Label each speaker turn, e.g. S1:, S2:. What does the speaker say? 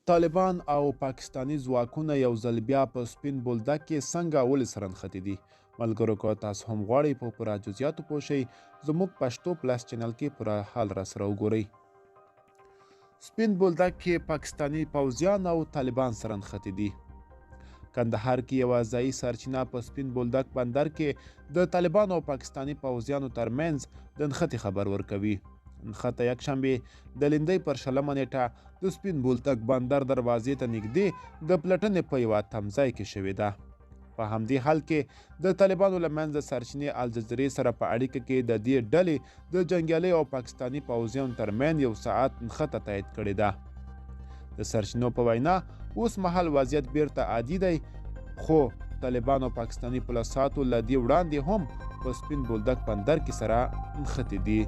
S1: طالبان او پاکستاني ځواکونه یو ځل بیا په سپین بولدک کې څنګه ولې سره نښتي دي؟ ملګرو که تاسو هم غواړئ په پوره جزئیاتو پوه شئ، زموږ پښتو پلس چینل کې پوره حال را سره وګورئ. سپین بولدک کې پاکستاني پوځیان او طالبان سره نښتي دي. کندهار کې یوه ځایي سرچینه په سپین بولدک بندر کې د طالبانو او پاکستاني پوځیانو ترمنځ د نښتې خبر ورکوي. نښته یکشنبه د لیندۍ پر 20مه نېټه د سپین بولدک بندر دروازې ته نږدې د پلټنې په یوه تمځای کې شوې ده. په همدې حال کې د طالبانو له منځه سرچینې الجزیرې سره په اړیکه کې د دې ډلې د جنګیالیو او پاکستاني پوځیانو ترمنځ یو ساعت نښته تایید کړې ده. د سرچینو په وینا اوس مهال وضعیت بیرته عادي دی، خو طالبانو او پاکستاني پوله ساتو له دې وړاندې هم په سپین بولدک بندر کې سره نښتې دي.